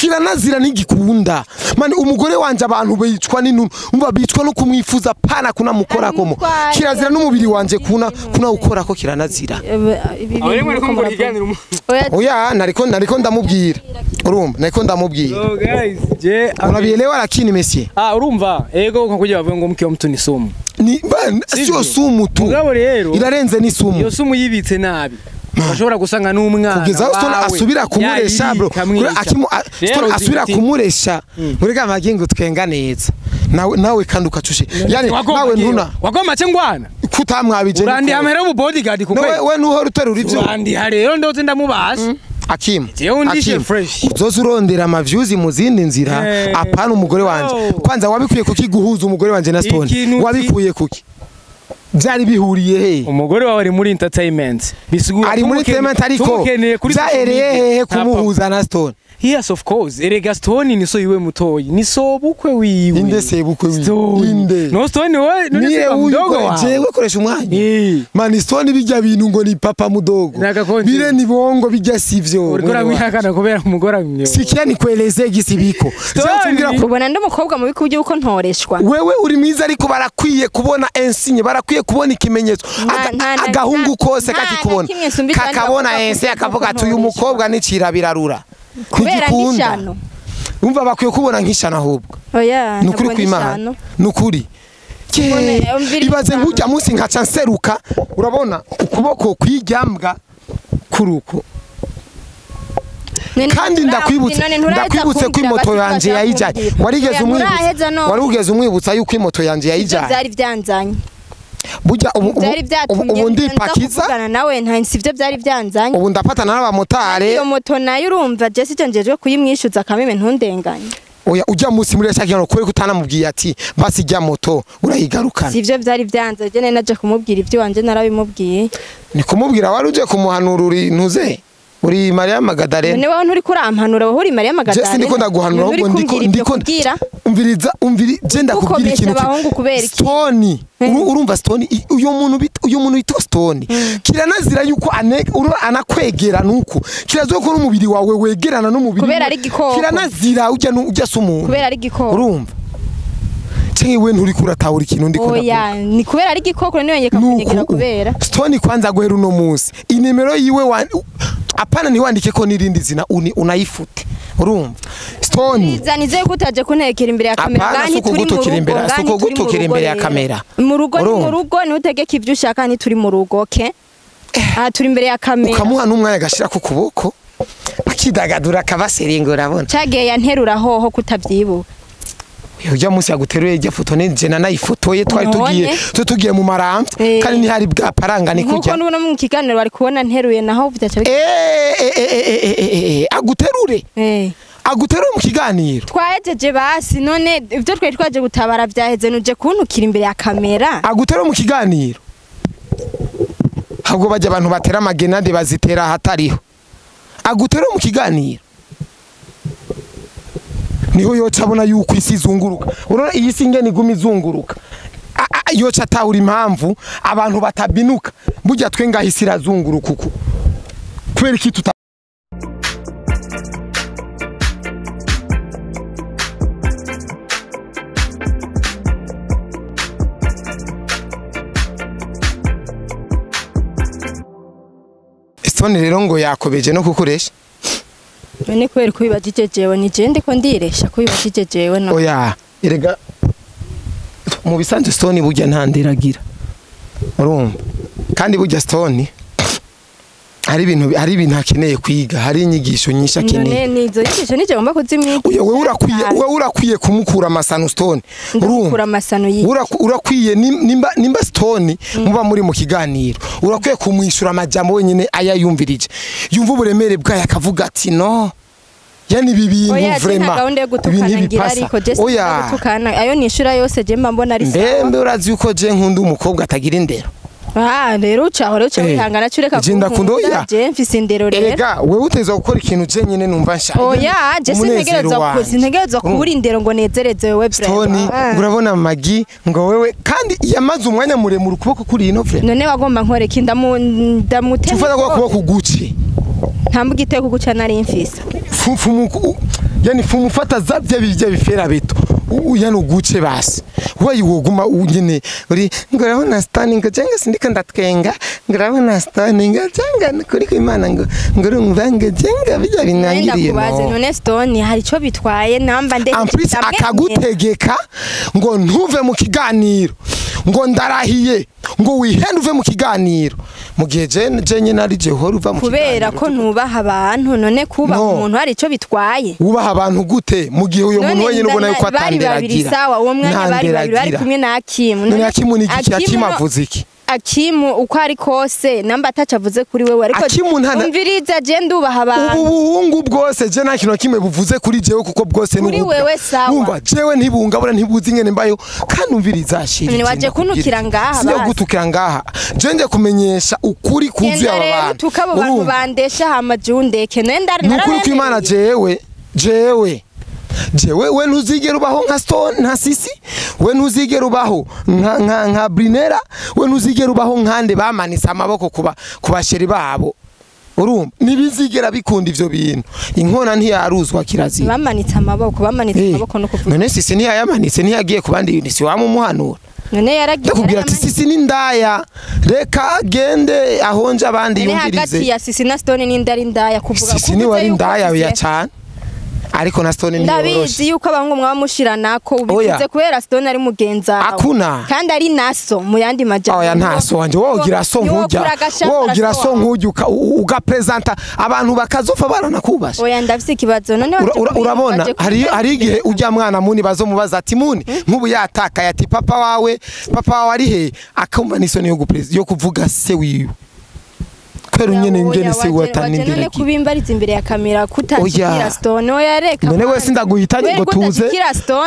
Kiranazira nigikunda. Mani umugore wanje abantu bicwa n'inunu, umva bicwa no kumwifuza pana kunamukora komo. Kirazira n'umubiri wanje kuna ukora ko kiranazira. Oya nariko ndamubwira. Urumva nariko ndamubwira. So guys, je unabielewa lakini monsieur. Ah urumva ego nko kugira bavuga ngo mke wa mtu ni sumu. Ni sio sumu tu. Mugabo rero irarenze ni sumu. Iyo sumu yibitse nabi. Bashobora gusanga n'umwana kugeza aho Stone asubira kumuresha bro. Stone asubira kumuresha muri gamagingo ngo twenga neza. Nawe kandi ukacushe. Yani nawe ntuna. Wagoma cengwana. Kutamwabije. Urandi amahera mu bodyguard kuko. Nawe nuhora uterura ivyo. Urandi rero ndoze ndamubasha. Akim, uzoze urondera ama views mu zindi nzira apana umugore wanje. Kwanza wabikuye kuki guhuza umugore wanje na Stone? Wabikuye kuki? Byari bihuriye he? Umugore wawe ari muri entertainment. Bisigura ari muri entertainment ariko byahereye hehe kumuhuza na Stone? Yes of course. Erega Stone ni so iwe mutoyi. Ni so bukwe wiwe. Inde se bukwe wiwe. Inde. No Stone we none se mudogo wa. Jewe koresha umwanya. Man Stone bijya bintu ngo ni papa mudogo. Bire ni bongo bijya sivyo. Uriko uramwihakana kubera umugore amyo. Sikia ni kueleze gisibiko. Ubona ndi umukobwa mubi kubyo uko ntoreshwa. Wewe uri mwiza ariko barakwiye kubona insigne, barakwiye kubona ikimenyetso. Agahungu kose kakikubona. Kakabona ense akavuga ati uyu mukobwa ni cirabirarura. Kubera nk'ishano. Umva bakwiye kubona nk'ishano ahubwo. Oya, nukuri kw'Imana. Nukuri. Ibaze nk'ujya munsi nkaca nseruka, urabona ukuboko kwijyambwa kuruko. Kandi ndakwibutse ko imoto yanje yayijanye. Warigeze umwibutsa yuko imoto yanje yayijanye. Byari byanzanye. Burya ubu ndipakiza nawe nta sivyo byari byanzanye. Ubu ndapatana n'abamotare. Iyo moto nayo urumva je sicyo njejwe kuyimwishuza kameme ntundenganye. Oya ujya munsi muri cyakigano kwe kutanamubwiye ati basi jya moto urayigarukana. Sivyo byari byanze je naje kumubwira ibyo wanje narabimubwiye. Ni kumubwira wari uje kumuhanura uri ntuze uri Maria Magdalene. None wewe nturi kurampanura wowe uri Maria Magdalene. Je sindiko ndaguhanura ahubwo ndiko umviriza je ndakubwira ikintu. Stone urumva Stone uyo muntu yitwa Stone kiranazira yuko anakwegera nuko kirazwe ko n'umubiri wawe wegerana n'umubiri kubera ari igikoko. Kiranazira ujya se umuntu kubera ari igikoko. Urumva Chengi we nturi kuratahura ikintu ndiko ndavuga. Oya ni kubera ari igikoko none yongeka kunyegera kubera Stone kwanza guhera uno munsi inimero yiwe apana niwandike ko nirindi zina unayifute. Urumva Stone nizanize kutaje kuntekera imbere ya kamera kandi turi mu rugo suko gutukira imbere ya kamera mu rugo ni mu rugo ni utegeka ibyo ushaka ni turi mu rugo okay ah turi imbere ya kamera ukamuha n'umwanya gashira ku kuboko akidagadura akabaseringura urabona cyagiye yanterura hoho kutavyibuka. Ujya munsi yaguteruye ijya foto nije nanayifotoye twari tugiye mu maramvya kandi ni hari bwa paranga ni kujya nkuko nubona mu kiganiro bari kubona nteruye naho byaca aguterure aguterure mu kiganiro twahejeje basi none ibyo twari twaje gutabara byaheze nuje kuntukira imbere ya kamera aguterure mu kiganiro ahubwo bajya abantu batera amagenade bazitera ahatariho aguterure mu kiganiro niho yoca abona yuko isi izunguruka. Urora iyi si ngene iguma izunguruka yoca atahura impamvu abantu batabinuka burya twe ngaho isi irazunguruka uku kubera iki tuta Stone rero ngo yakobeje no kukuresha. None kubera kubibajije jewe ni je ndiko ndiresha kubibajije jewe no. Oya erega mu bisanzwe Stone burya ntandiragira. Urumva kandi burya Stone hari ibintu akeneye kwiga, hari inyigisho nyinshi akeneye. None nizo nyigisho nije ngomba kuzimwigisha. Wewe urakwiye kumukura amasano Stone. Urumva amasano yi. Urakwiye nimba Stone muba muri mu kiganiro. Urakwiye kumwishura amajambo wenyine ayayumvirije. Yumva uburemere bwayo akavuga ati no. Yani ibi bintu vraiment. Ibintu bipasa. Oya. Ayo nishura yose je mba mbona ari sawa. Mbembe urazi yuko je nkunda umukobwa atagira indero. Ah rero ucaho rero ucihangana cureka kunda je mfise indero rero. Erega wewe uteza gukora ikintu je nyene numva nshaka. Oya je sintegerezwa kubura indero ngo nezereze wewe Stone urabona Magi ngo wewe kandi yamaze umwanya muremure ukuboko kuri ino vraiment. None wagomba nkoreka ndamutema. Ufata kwa kuboko guci. Nta mbugite kuguca nari mfise. Yani fumufata zavye bijye bifera bito. Yani uguce basi. Wewe woguma nyene uri ngurabona standing cyangwa sindika ndatwenga ngurabona standing cyangwa kuri kwimana ngo ngurumva ngo cyangwa bijya binangiriye no. None Stone hari ico bitwaye namba ndetse en akagutegeka ngo ntuve mu kiganiro ngo ndarahiye ngo wihende uve mu kiganiro mu gihe je nyene ari je hora uva mu kiganiro kubera ko nubaha abantu none kuba umuntu hari ico bitwaye ubaha abantu gute mu gihe uyo muntu wenyine ubona yuko atanderagira sawa uwo mwanya bari bari kumwe na Akimu none Akimu ni iki Akimu avuze iki Akimu uko ari kose namba atacavuze kuri wewe ariko umviriza je ndubaha abantu ubu buhungu bwose je nta kintu kimwe buvuze kuri jewe kuko bwose kuri wewe sawa numva jewe ntibungabura ntibuzi ngene mbayo kandi umviriza shiri ni waje kuntukira ngaha basi gutukira ngaha je nje kumenyesha ukuri kuzuye aba bantu tukabo bantu bandesha hama jundeke nenda nukuri kw'Imana jewe jewe we ntuzigera ubaho nka Stone nka Sisi we ntuzigera ubaho nka Brinera we ntuzigera ubaho nkande bamanitse amaboko kuba kubasheri babo urumva nibizigera bikunda ivyo bintu inkona ntiyaruzwa kirazira bamanitse amaboko no kuvuga none Sisi ntiyayamanitse ntiyagiye kubandi ni si wamumuhanura none yaragiye ndakubwira ati Sisi ni ndaya reka gende ahonje abandi yumvirize hagati ya Sisi na Stone ni ndari ndaya kuvuga Sisi ni wari ndaya ya cyane ariko na Stone ni yoroshe ndabizi yuko abahungu mwaba mushiranako ubivuze kubera Stone ari mugenza akuna kandi ari naso mu yandi majambo oya ntaso wanje wogira so nkujya wogira so nkujya ugapresenta abantu bakazofa baranakubasha oya ndafise ikibazo none urabona hari igihe ujya mwana muni bazomubaza ati muni nkubu yatakaye ati papa wawe ari he akumva n'isoni yo kuvuga se wiwe kwera nyene ngene se watanindira none kubimbariza imbere ya kamera kutagira Stone oya reka none wese ndaguhitanye ngo tuze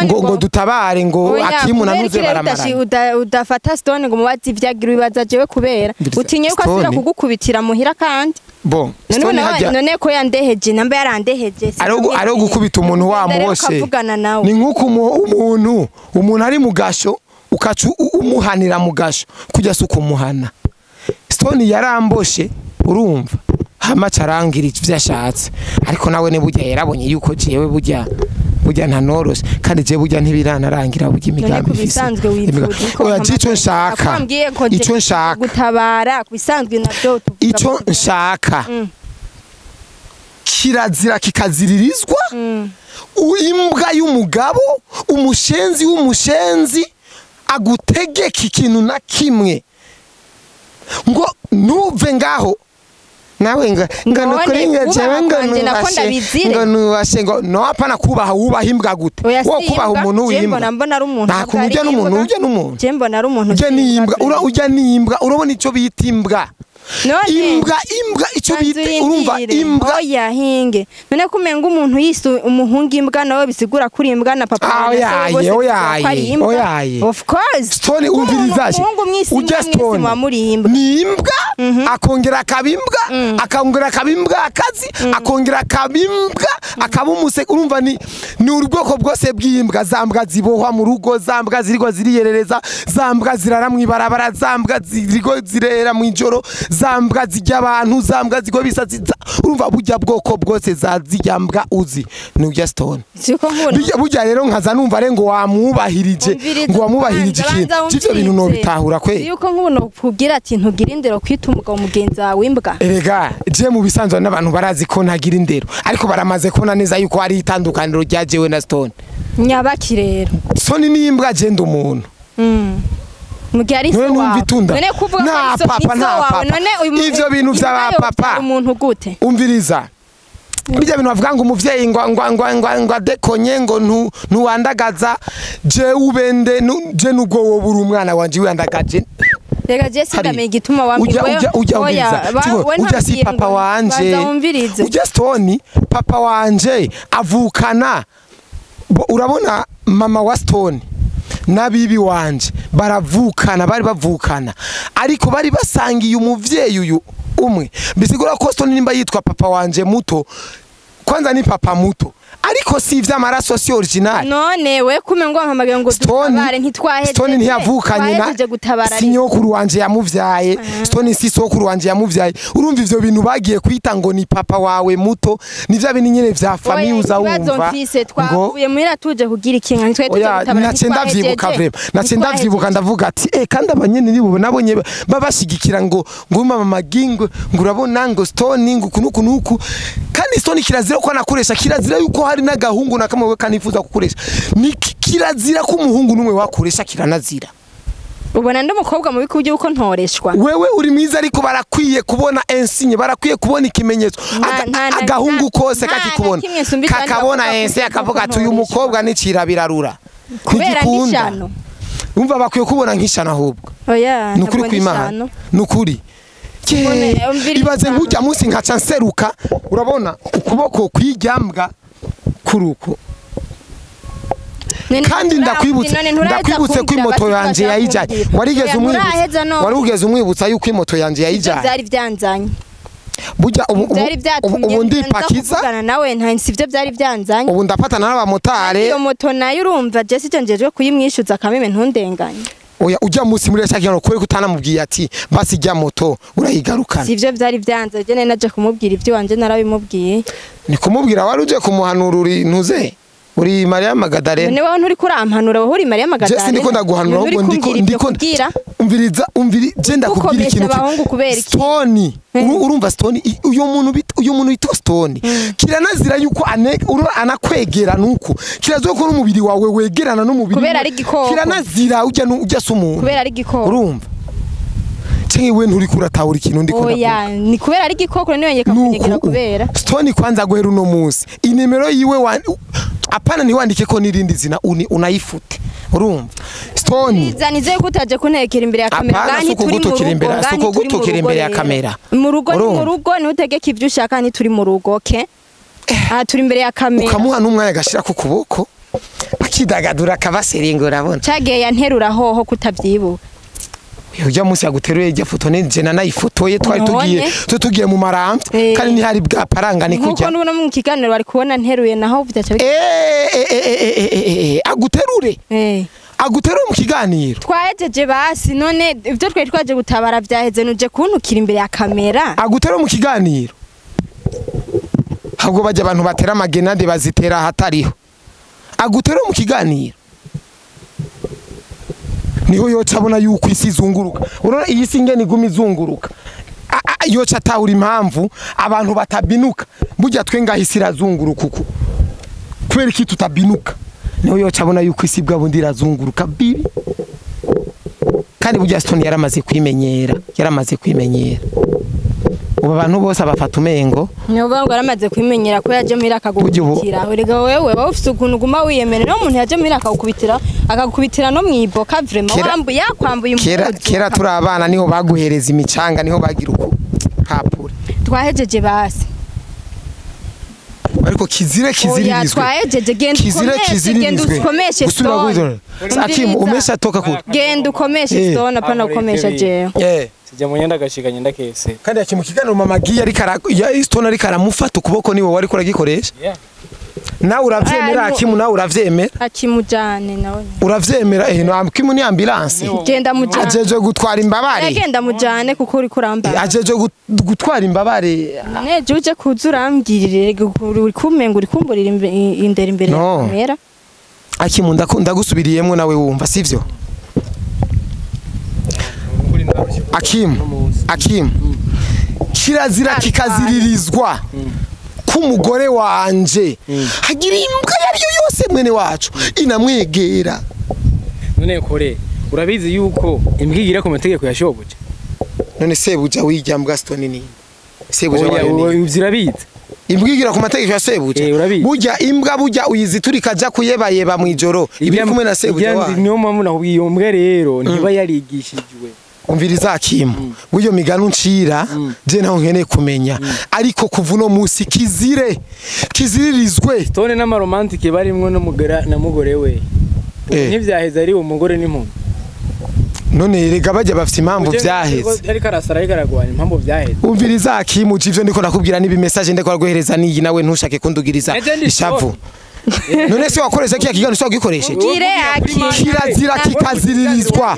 ngo dutabare ngo Akimu nanuze baramara udafata Stone ngo mubaze ivyagira ibibaza jewe kubera utinye yuko asubira kugukubitira muhira kandi bon Stone hajya none ko yandeheje namba yarandeheje ari gukubita umuntu wamuboshe ni nkuko umuntu ari mu gasho ukacu umuhanira mu gasho kujya sukumuhana Stone yaramboshe urumva hama carangira ivyo ashatse ariko nawe ne burya yarabonye yuko jewe burya ntanoroshe kandi jewe burya ntibiranarangira burya imigambi ifise oya ico nshaka ico nshaka gutabara kubisanzwe navyo ico nshaka kirazira kikaziririzwa imbwa y'umugabo umushenzi w'umushenzi agutegeka ikintu na kimwe ngo ntuve ngaho nawe ngo nukuri ngo jewe ngo nubashe ngo no apana kubaha wubaha imbwa gute wo kubaha umuntu w'imbwa nta kuntu ujya n'umuntu ujya n'umuntu je mbona ari umuntu ujya n'imbwa ujya n'imbwa urabona ico bita imbwa imbwa ico bita urumva imbwa oya hinge none kumenga umuntu yise umuhungu imbwa nawe bisigura kuri imbwa na papa oya oya of course Stone umviriza ujya Stone ni imbwa akongera akabimbwa akongera akabimbwa akazi akongera akabimbwa akaba umuse urumva ni urubwoko bwose bw'imbwa zambwa zibohwa mu rugo zambwa zirigwa ziriyerereza zambwa zirara mu ibarabara zambwa zirigwa zirera mu ijoro zambwa zijya abantu zambwa zigo bisatsi urumva burya bwoko bwose zazijyambwa uzi ni ujya Stone burya rero nkaza numva are ngo wamwubahirije ngo wamubahirije ikintu ivyo bintu no bitahura kwe yuko nkuno kugira ati ntugira indero kwita umugabo mugenzi wawe imbwa erega je mu bisanzwe n'abantu barazi ko ntagira indero ariko baramaze kubona neza yuko hari itandukaniro rya jewe na Stone nyabaki rero Stone ni imbwa je ndi umuntu Mugari so wawe none kuvuga ko papa nta papa none ivyo bintu vya papa umuntu gute umviriza bijya bintu bavuga ngo umuvyeyi ngo ngo ngo ngo ngo adekonye ngo ntuwandagaza je ubende je nubwo wowe uri umwana wanje wandagaje rega je sindamenye igituma wambwiye ujya ujya si papa wanje ujya Stone papa wanje avukana urabona mama wa Stone nabibi wanje baravukana bari bavukana ariko bari basangiye umuvyeyi uyu umwe bisigura ko Stone nimba yitwa papa wanje muto Kwanza ni papa muto ariko si ivy'amaraso si original. None we kume ngo mpamagaye ngo dutabare ntitwahejeje. Stone ntiyavukanye na sinyokuru wanje yamuvyaye. Stone si sokuru wanje yamuvyaye. Urumva ivyo bintu bagiye kwita ngo ni papa wawe muto ni vya bintu nyene vya famille uza wumva. Twavuye muhira tuje kugira ikinga ntitwe tuje gutabara. Nace ndavyibuka vraiment. Nace ndavyibuka ndavuga ati kandi abanyene nibo nabonye babashigikira ngo mama magingo ngo urabona ngo Stone ngo kunuku nuku. Kandi Stone kirazira ko anakoresha kirazira yuko hari n'agahungu na kamwe kanifuza kukoresha. Ni kirazira ko umuhungu numwe wakoresha kiranazira. Ubona ndi umukobwa mubi kubyo uko ntoreshwa. Wewe uri mwiza ariko barakwiye kubona insigne, barakwiye kubona ikimenyetso. Agahungu kose kakikubona. Kakabona ense akavuga ati uyu mukobwa ni cirabirarura. Kubera ndishano. Umva bakwiye kubona nkishana ahubwo. Oya. Nukuri kw'Imana. Nukuri. Ibaze nkujya munsi nkaca nseruka urabona ukuboko kwijyambwa kuruko. Kandi ndakwibutse ko imoto yanje yayijanye. Warigeze umwibutsa yuko imoto yanje yayijanye. Byari byanzanye. Burya ubu ndipakiza nawe nta sivyo byari byanzanye. Ubu ndapatana n'abamotari. Iyo moto nayo urumva je sicyo njejwe kuyimwishuza kameme ntundenganye. Oya ujya munsi muri cyakino kwe kutanamubwiye ati basi jya moto urayigarukana. Sivyo byari byanze je naje kumubwira ibyo wanje narabimubwiye. Ni kumubwira wari uje kumuhanura uri ntuze uri Maria Magdalene. None waho nturi kurampanura waho uri Maria Magdalene. Je sindiko ndaguhanura ahubwo ndiko umviriza je ndakubwira ikintu. Stone urumva Stone uyu muntu witwa Stone kiranazira yuko anakwegera nuko kirazira ko n'umubiri wawe wegerana n'umubiri kubera ari igikoko. Kiranazira ujya se umuntu kubera ari igikoko. Urumva Chengi we nturi kuratahura ikintu ndiko ndavuga. Oya ni kubera ari igikoko none yongeka kunyegera kubera Stone kwanza guhera uno munsi inimero yiwe apana niwandike ko nirindi zina unayifute. Urumva Stone nizanize kutaje kuntekera imbere ya kamera kandi turi mu rugo suko gutukira imbere ya kamera mu rugo ni mu rugo ni utegeka ivyo ushaka ni turi mu rugo okay. Ah turi imbere ya kamera ukamuha n'umwanya gashira ku kuboko akidagadura akabaseringura urabona cyagiye yanterura hoho kutavyibuka. Ujya munsi yaguteruye ijya foto nije nanayifotoye twari tugiye mu maramvya kandi ntihari bwa paranga ni kujya nkuko nubona mu kiganiro bari kubona nteruye naho byaca aguterure aguterure mu kiganiro twahejeje basi none ibyo twari twaje gutabara byaheze nuje kuntukira imbere ya kamera aguterure mu kiganiro ahubwo bajya abantu batera amagenade bazitera ahatariho aguterure mu kiganiro niho yoca abona yuko isi izunguruka. Urora iyi si ngene iguma izunguruka yoca atahura impamvu abantu batabinuka. Burya twe ngaho isi irazunguruka uku kubera iki tutabinuka? Niho yoca abona yuko isi bwa bundi irazunguruka bibi. Kandi burya Stone yaramaze kwimenyera ubu abantu bose abafata umengo niyo ngo yaramaze kwimenyera ko yaje muhira akagukubitira. Erega wewe wowe ufite ukuntu uguma wiyemera no umuntu yaje muhira akagukubitira akagukubitira no mwiboka vraiment wambuye yakwambuye impuzu. Kera turi abana niho baguhereza imicanga niho bagira uko papure. Twahejeje basi ariko kizire kiziririzwe. Twahejeje genda genda ukomeshe Stone. Akimu umesha toka kure. Genda ukomeshe Stone apana ukomesha jewe. Sijya munyenda gashika nyenda kese. Kandi yakimukiganiro mama Giya ariko ya Stone ariko aramufata ukuboko niwe wari kuragikoresha. Nawe uravyemera Akimu nawe uravyemera. Akimujane nawe. Uravyemera no Akimu ni ambulance. Genda mujane. Ajeje gutwara imbabare. Genda mujane kuko uri kuramba. Ajeje gutwara imbabare. Neje uje kuzurambwirire uri kumenga uri kumburira indera imbere ya kamera. Akimu ndakunda gusubiriyemwo nawe wumva sivyo? Akimu kirazira kikaziririzwa k'umugore wanje hagira imbwa yariyo yose mwene wacu inamwegera. None kore urabizi yuko imbwa igira ku mategeko ya shobuja. None sebuja wijya mbwa Stone ni sebuja wayo urabizi imbwa igira ku mategeko ya sebuja. Burya imbwa burya uyiziturika ja kuyebayeba mwijoro ibiri kumwe na sebuja wayo. Niyo mpamvu nakubwiye iyo mbwa rero ntiba yarigishijwe. Umviriza Akimu buryo migano ncira je naho nkeneye kumenya ariko kuva uno munsi kizire kiziririzwe. Stone n'amaromantike barimwo n'umugore na mugore we ntivyaheze ari umugore n'impumyi. None rega bajya bafite impamvu vyaheze. Ariko arasara ariko aragwanya impamvu vyaheze. Umviriza akimuci ivyo ndiko nakubwira nibi message ndiko araguhereza niyi nawe ntushake kundugiriza ishavu. None se wakoresha kiya kiganiro cyo gikoresheje? Kirazira kikaziririzwa.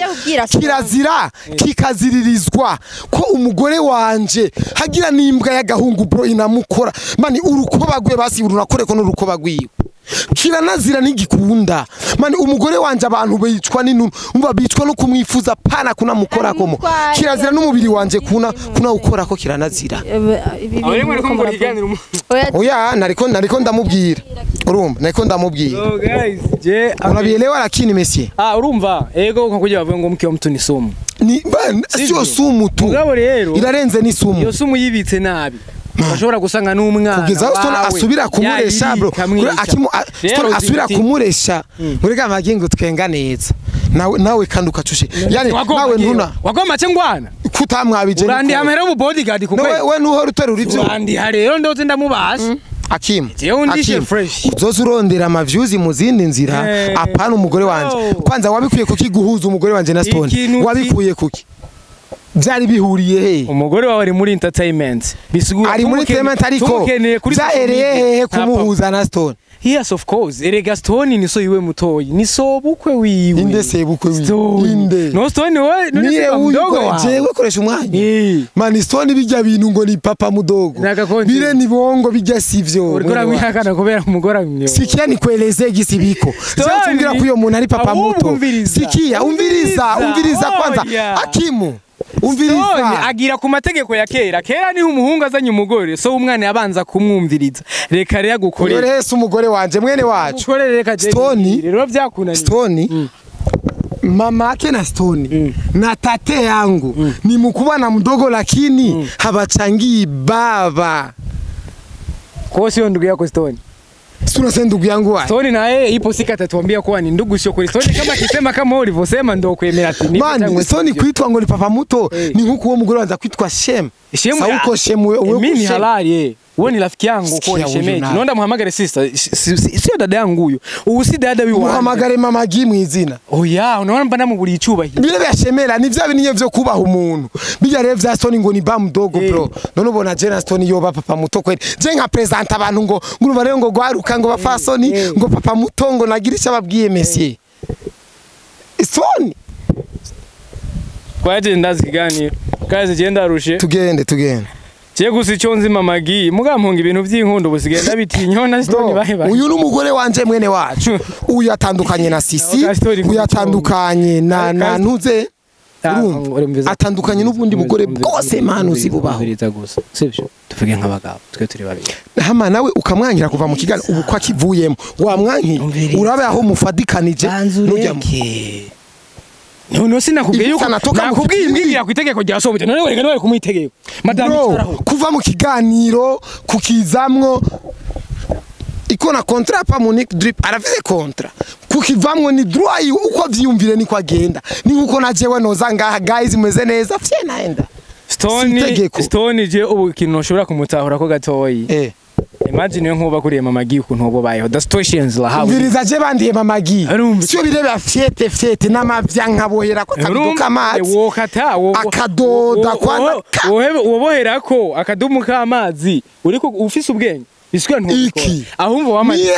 Kirazira kikaziririzwa ko umugore wanje hagira n'imbwa y'agahungu bro inamukora. Mani urukoba gwe basi urunakore ko n'urukoba gwiwe. Kiranazira nigikunda. Mani umugore wanje abantu bicwa n'inunu umva bicwa no kumwifuza pana kuna mukora komo. Kirazira n'umubiri wanje kuna ukora ko kiranazira. Oya nariko ndamubwira. Urumva nariko ndamubwira. So guys, je unabielewa lakini monsieur. Ah urumva ego nkakugira bavuga ngo mke wa mtu ni sumu. Ni sio sumu tu. Mugabo rero irarenze ni sumu. Iyo sumu yibitse nabi. Bashobora gusanga n'umwana kugeza aho Stone asubira kumuresha bro. Akimu Stone asubira kumuresha murega magingo twenga neza. Nawe kandi ukacushe. Yani nawe ntuna. Wagoma cyo ngwana. Kutamwabije. Urandi amahera ubu bodyguard kuko. We nuhora uterura ivyo. Urandi rero ndoze ndamubasha. Akim. Uzoza urondera ama views mu zindi nzira apana umugore wanje. Kwanza wabikuye kuki guhuza umugore wanje na Stone? Wabikuye kuki? Byari bihuriye he? Umugore wawe ari muri entertainment. Bisigura ari muri entertainment ariko byahereye hehe kumuhuza na Stone? Yes of course. Erega Stone ni so iwe mutoyi. Ni so bukwe wiwe. Inde se bukwe wiwe. Inde. No Stone we none se mudogo wawe. Jewe koresha umwanya. Man Stone bijya bintu ngo ni papa mudogo. Bire ni bongo bijya sivyo. Uriko uramwihakana kubera umugore amwe. Sikia ni kueleze gisibiko. Sio ko uyo muntu ari papa muto. Sikia umviriza kwanza. Akimu. Umviriza agira ku mategeko ya kera. Kera niho umuhungu azanye umugore so umwana yabanza kumwumviriza. Reka rero gukorera. Rero umugore wanje mwene wacu. Stone rero byakunaniye. Stone mama yake na Stone na tate yangu ni mkubwa na mdogo lakini habachangii baba. Kwa sio ndugu yako Stone. Sura sasa ndugu yangu wapi? Stone na yeye ipo sika atatuambia kuwa ni ndugu sio kweli. Stone kama akisema kama wewe ulivyosema ndio kuemera ati. Man, Stone kuitwa ngo ni papa muto ni nkuko uwo mugore wanza kwitwa Shem. Shem sauko Shem wewe mimi ni halali eh. Wewe ni rafiki yangu kwa ni shemeji. Naomba muhamagare sister. Sio dada yangu huyo. Ubu si dada wiwa. Muhamagare mama G mu izina. Oya, unaona mba namuguriye icyubahiro. Bile byashemera ni vya binye vyo kubaha umuntu. Bijya rero vya Stone ngo ni ba mudogo bro. None ubona Jena Stone yoba papa muto kweli. Je nka present abantu ngo ngurumva rero ngo gwaruka ngo bafasoni ngo papa muto ngo nagira icyo ababwiye monsieur. Stone kwaje ndazi kiganiro. Kaze genda arushe. Tugende. Je gusa icyo nzi mama G mugampunga ibintu by'inkundo busigenda bitinyo na Stone bahe bahe. Uyu n'umugore wanje mwene wacu. Uyu atandukanye na Sisi, uyu atandukanye na Ntuze. Atandukanye n'ubundi bugore bwose manu zibubaho. Sivyo tuvuge nk'abagabo twe turi babiri. Hama nawe ukamwangira kuva mu kiganiro ubu kwa kivuyemo. Wamwankiye urabe aho mufadikanije nujya. No sinakubwiye yuko nakubwiye imbwira ku itegeko rya sobuja none wereka none kumuitegeko madame itaraho kuva mu kiganiro kukizamwo ikona contrat pa Monique Drip arafise contrat kukivamwo ni droit uko vyiyumvire niko agenda ni nkuko najewe noza ngaha guys meze neza fye naenda Stone je ubu kintu nshobora kumutahura ko gatoyi Imagine yo nkuba kuriye mama G ukuntu ubo bayeho the situations la how Umviriza je bandiye mama G sio bireba fiete n'amavya nkabohera ko akaduka amazi wokata akadoda kwanza wobohera ko akadumu k'amazi uriko ufise ubwenge bisukira ntubikora ahumva wamaze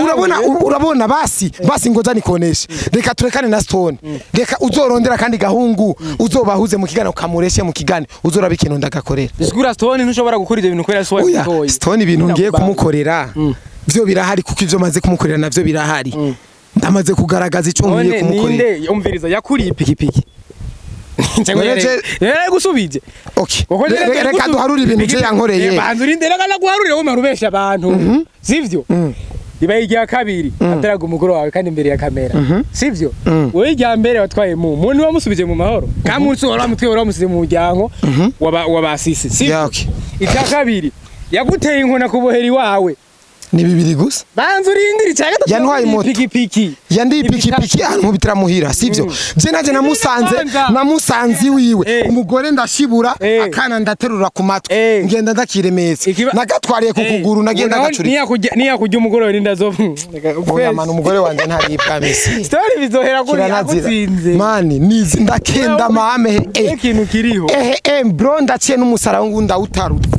urabona urabona basi ngoza nikoneshe reka turekane na Stone reka uzorondera kandi gahungu uzobahuze mu kigano kamureshe mu kigano uzoraba ikintu ndagakorera bisukira Stone ntushobora gukora ibyo bintu kubera so oya Stone ibintu ngiye kumukorera byo birahari kuko ivyo maze kumukorera navyo birahari ndamaze kugaragaza ico ngiye kumukorera ninde umviriza yakuriye ipikipiki gusubije okay reka duharure ibintu je yankoreye banzu rinde reka naguharurire wowe marubesha abantu sivyo ibaye irya kabiri ataraga umugore wawe kandi imbere ya kamera sivyo wowe irya mbere watwaye mu muntu wamusubije mu mahoro kamunsi wari wamusize mu muryango wabasisi sivyo icya kabiri yaguteye inkona kubohera iwawe Ni bibiri gusa. Banza urindire icya gatatu. Yantwaye moto. Ipikipiki. Yandiye ipikipiki ankubitira muhira, sivyo? Je naje namusanze Kwanza. namusanze iwiwe, umugore ndashibura, akana ndaterura ku matwi, ngenda ndakiremetse, nagatwariye ku kuguru, nagenda gacurika. Niya kujya umugore wawe nindazo. Oya man, umugore wanje ntaribwa misi. Story bizohera kuri Kiranazira. agutsinze. Mani nizi ndakenda mame. Ikintu kiriho. Bro, ndaciye n'umusaraba ngo ndawutarutse.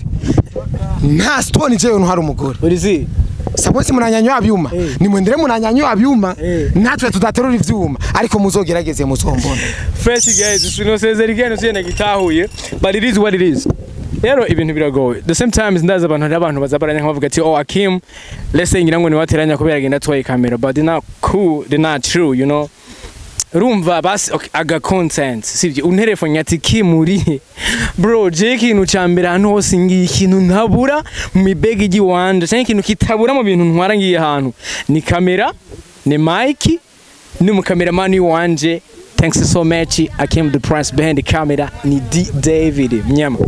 Nta stone jewe ntwara umugore. Urizi. Sabose munanyanywa byuma, nimwendere munanyanywa byuma, natwe tudaterura ivyuma, ariko muzogerageze muzombona. Fresh guys, sinosezera igeno siyene gitahuye, but it is what it is. Rero ibintu biragoye. The same times ndaza abantu, hari abantu bazabaranya nkabavuga ati: "Oh, Akim, let's say ngira ngo niwateranya kubera agenda atwaye kamera," but they're not cool, they're not true. Urumva basi, okay, aga content sibyo? Unterefone ati: "Kimuri bro, je ikintu ca mbere ahantu hose ngiye, ikintu ntabura mu ibegi ry'iwanje cyangwa ikintu kitabura mu bintu ntwara ngiye ahantu ni kamera, ni mic, ni umukameramani wanje." Thanks so much, Akim the Prince. Behind the camera ni D David Mnyama.